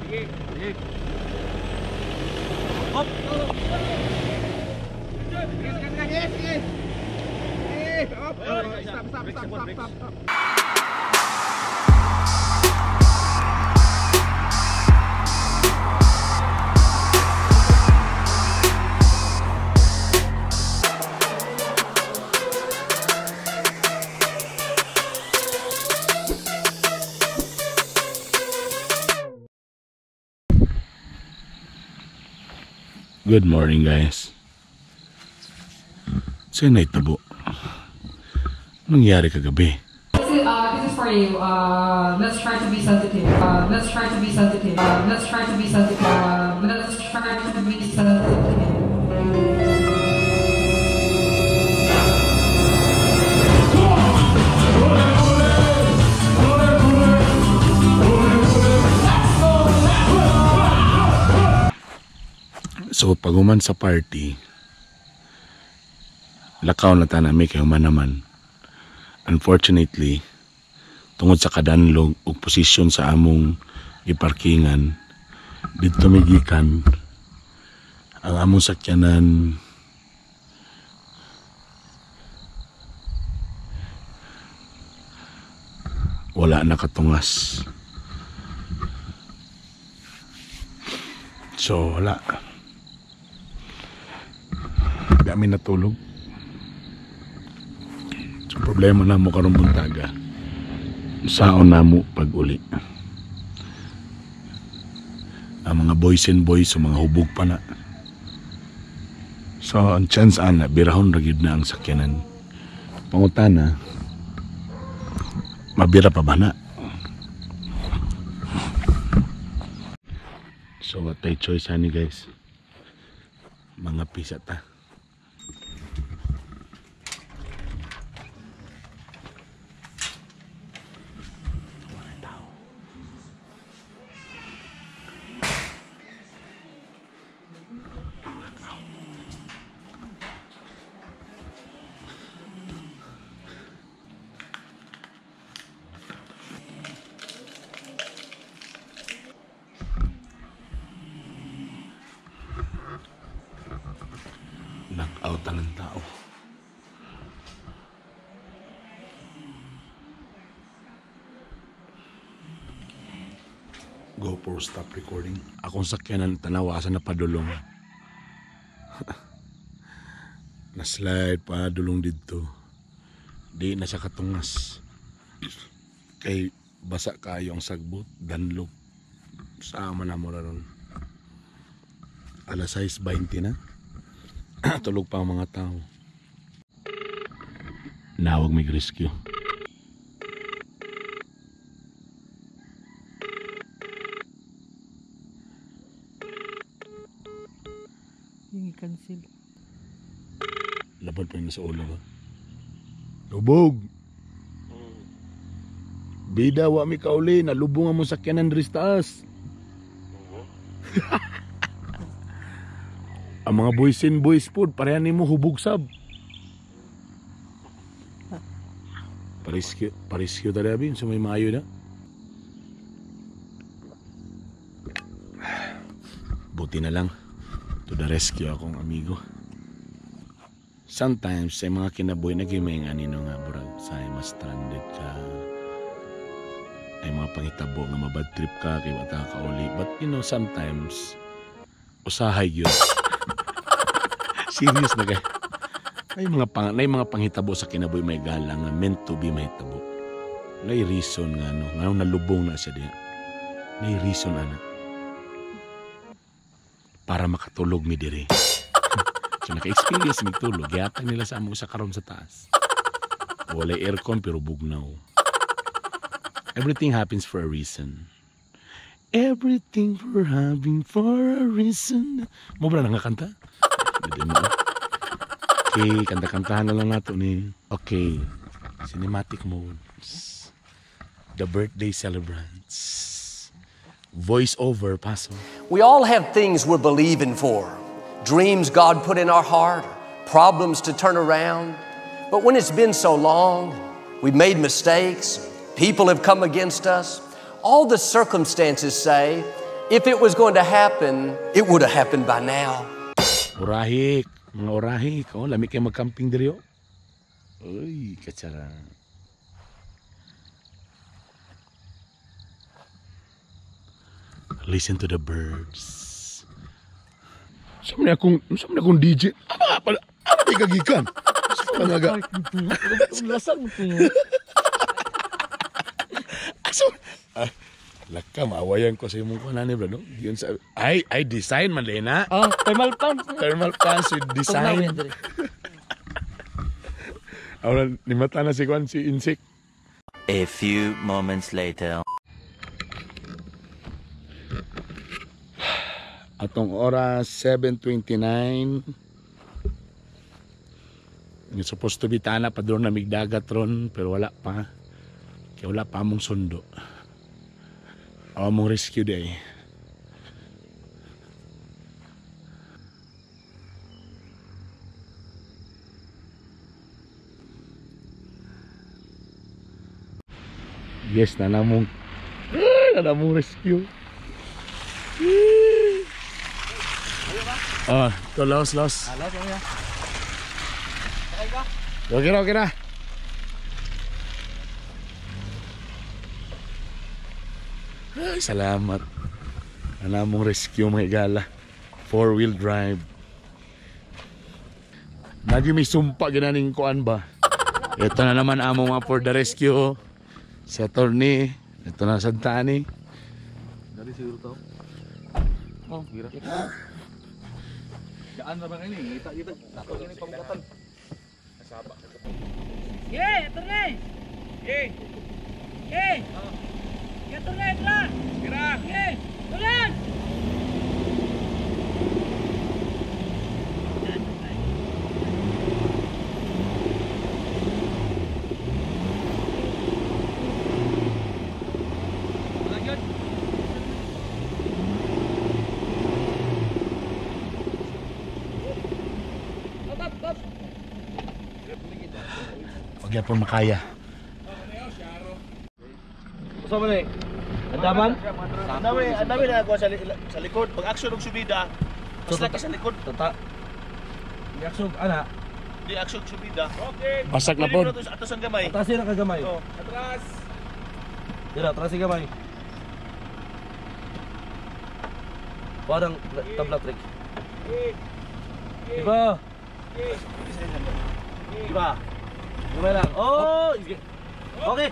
Sige. Sige. Hop. Sige, sige, sige, sige. Sige. Hop. Stop, stop, stop, stop, stop, stop. Good morning, guys. Saan na itabo? Anong nangyari kagabi? This is for you. Let's try to be sensitive. Let's try to be sensitive. Let's try to be sensitive. Let's try to be sensitive. So, pag human sa party, lakaw na ta nami kay human naman. Unfortunately, tungod sa kadanlog ug posisyon sa among giparkingan, didto mi gikan ang among sakyanan wala nakatungas. So, wala. Di amin natulog. So, problema na mo karong buntaga. Saon na mo pag uli. Ang mga boys and boys, so mga hubog pa na. So, ang chance ana, birahon ra gyud na ang sakyanan. Pangutana, mabira pa ba na? So, what ay choice ani guys? Mga pisa ta. Knockout ang tao. GoPro stop recording. Akong sakyanan tanawa asa na padulong. Na-slide pa dulong didto. Di na siya katungas. Kay basa kayo ang sagbot, danlog. Sama na mo ron. Alas 6:20 na. Tulog pa ang mga tao. Nawag may rescue. Yung i-cancel. Labad pa yun sa ulo ba? Lubog! Bida, wa mi kauli. Nalubong ang mong sakyanan diri sa taas. Ang mga boys and boys po, parehan nimo hubog sab. Parescue talaga bin, so may maayo na. Buti na lang, to the rescue akong amigo. Sometimes, sa mga kinabuhi, naging may nga nino nga, burag, sa mas stranded ka. Ay mga pangitabo nga mabad trip ka, kay wata ka kauli. But you know, sometimes, usahay yun. Serious na kay. Ay mga panghitabo sa kinabuhi may gala nga meant to be mahitabo. Nay reason nga no, ngano nalubong na siya diha. Nay reason ana. Para makatulog mi diri. So naka-experience mi tulog, gihatag nila sa amo sa karon sa taas. Walay aircon pero bugnaw. Everything happens for a reason. Everything for having for a reason. Mo ba na nga kanta? Hindi mo. Okay, kanta-kantahan na lang nato ni. Okay, cinematic mode. The birthday celebrants. Voice over, paso. We all have things we're believing for. Dreams God put in our heart, problems to turn around. But when it's been so long, we've made mistakes, people have come against us, all the circumstances say If it was going to happen, it would have happened by now. Orahik, mga orahik. Oh, lami kay magcamping diri oh. Uy, katsara. Listen to the birds. Sa man akong DJ. Ama pala, ama di kagikan. Sa man nga. Lasag mo. Aso. Laka maawayan ko sa imong kuan ani bro, no? Yun sa ay design man din na. Ah, thermal pump. Thermal pants with design. Ahora nimata na si kuan si insect. A few moments later. Atong oras 7:29. It's supposed to be tana pa doon na migdagat ron pero wala pa. Kaya wala pa among sundo. Among rescue day. Yes, nanamong rescue. Ah, ito los. Okay na. Ay, salamat. Nanamong rescue mga igala. 4-wheel drive. Nagi may sumpa ginaning kuan ba? Ito na naman among mga for the rescue. Si attorney. Ito na sa Tani. Dari siguro to. Oh, gira. Daan ra ba kini? Kita. Ato kini pamukatan. Yeah, attorney. Yeah. Yeah. Yeah, attorney, tara. Tira. Yeah. Tulan. Huwag yan po makaya. Usa man eh. Andaman? Ang dami na nagawa sa likod. Pag action og subida, mas laki sa likod. Tata. Di action ana. Di action og subida. Okay. Basak na po. Atos ang gamay. Atras na kagamay. Oh, atras. Dira, atras gamay. Parang tabla trick. Diba? Diba? Gamay lang. Oh! Okay. Okay.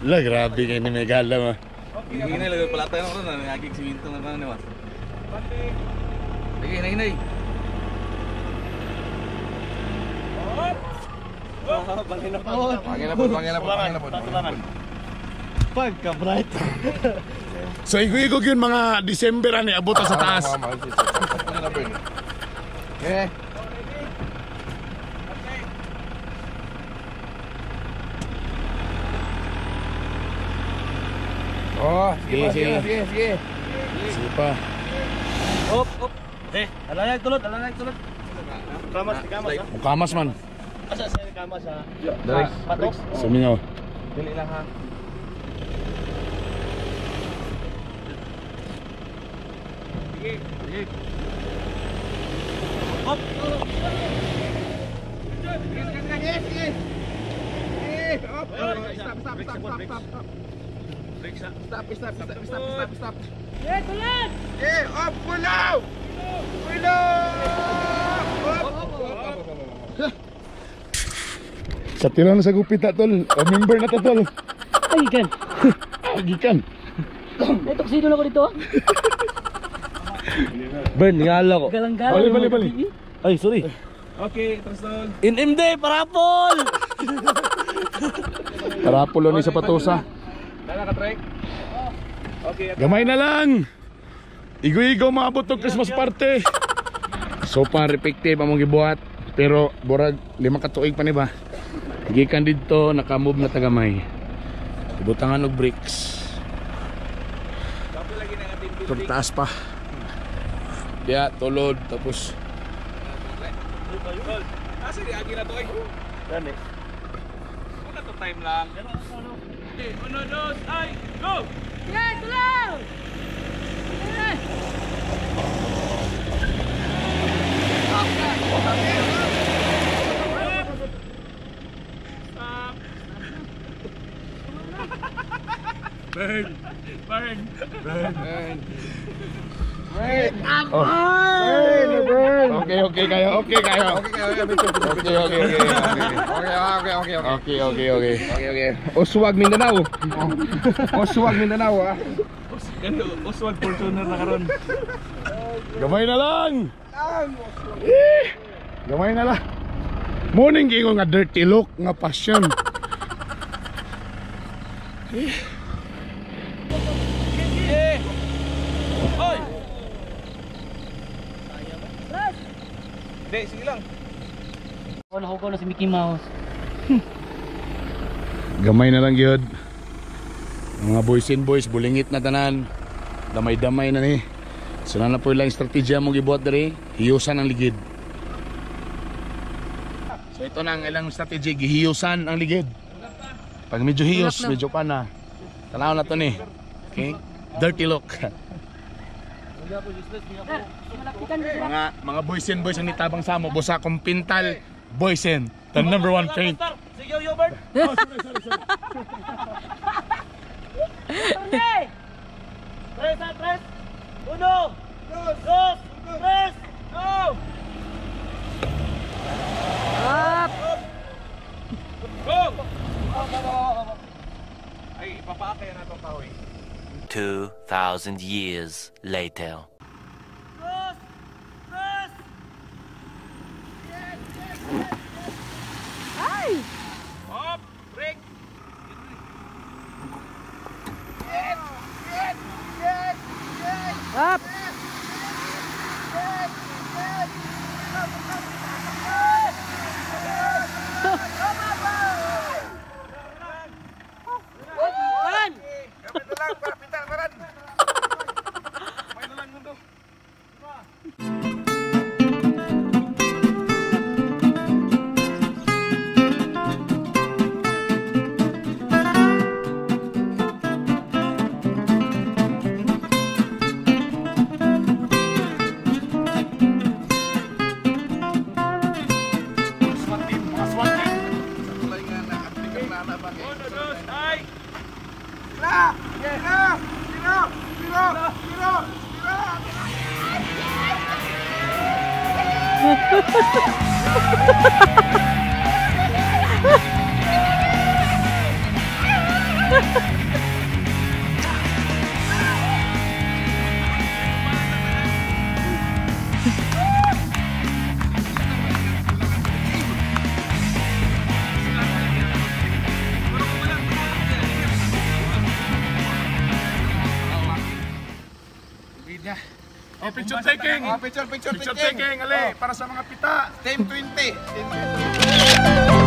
La, grabe kayo ni Megala ma. Hinay lagi pala tayo ron na naging siminto na ron ni mas. Sige, hinay. Pangin na po. Pagka-bright. So igo-igog yun mga December ani abot sa taas. Okay. Oh, sige. Sige pa. Op. Eh, alalay tulod. Kamas. Kamas man. Asa sa kamas ha? Dari. Patok. Sumingaw. Dili lang ha. Sige. Op. Sige. Op. Stop. Stop. Yeah, tulan. Eh, op, pulaw! Pulaw! Op! Sa tira na sa gupit na tol. O member na to tol. Ay, gikan. Gikan. May tuxedo na ko dito. Burn, ngala ko. Galang-galang. Bali, bali, bali. Ay, sorry. Okay, tras tol. NMD, parapol! Parapol ni sa patosa. Dala ka, trek. Okay. Gamay na lang. Igo-igo maabot og Christmas party. So far effective among gibuhat pero borag 5 ka tuig pa ni ba. Gikan didto naka-move na tagamay. Ibutangan og bricks. Pero taas pa. Diya tulod tapos Asa di agi na to ay? Gani. Una to time lang. Uno, dos, ay, go! Sige, tuloy! Stop! Burn! Burn! Burn! Burn! Burn! Okay, okay kayo. Okay kayo. Okay, okay, Okay, okay, okay. Okay, okay, okay. Okay, okay, okay. Okay, okay. Uswag Mindanao. Uswag Mindanao, ah. Uswag Fortuner na karon. Gamay na lang. Eh, gamay na lang. Morning gingon nga dirty look nga passion. Eh. Oy! Hindi, sige lang. Ako nahugaw na si Mickey Mouse. Gamay na lang gyud. Mga boys and boys, bulingit na tanan. Damay-damay na ni. So na po ilang estratehiya mo gibuhat diri, hiyusan ang ligid. So ito na ang ilang strategy, gihiyusan ang ligid. Pag medyo hiyos, medyo pa na. Tanaw na to ni. Okay? Dirty look. Mga boys and boys ang nitabang samo, busa kong pintal, boys and the number one paint. Sige, Hubert! Oh, sorry, sorry, sorry. Tres, ah, tres! Uno! Dos! Tres! Go! Up! Go! Ay, ipapaakay na itong kahoy. 2,000 years later. Dos! Tres! Ay! Up! Break! Up! One! Kapit na lang, para pintal karan. May na lang mundo. SWAT team, mga SWAT team. Tulay nga na, aplikar na na ba kay. Uno, dos, ay! Tira! Tira! Tira! Tira! Tira! Tira! Oh, picture taking. Oh, picture, picture, Picture taking, ali, para sa mga pita. Team 20. Team 20.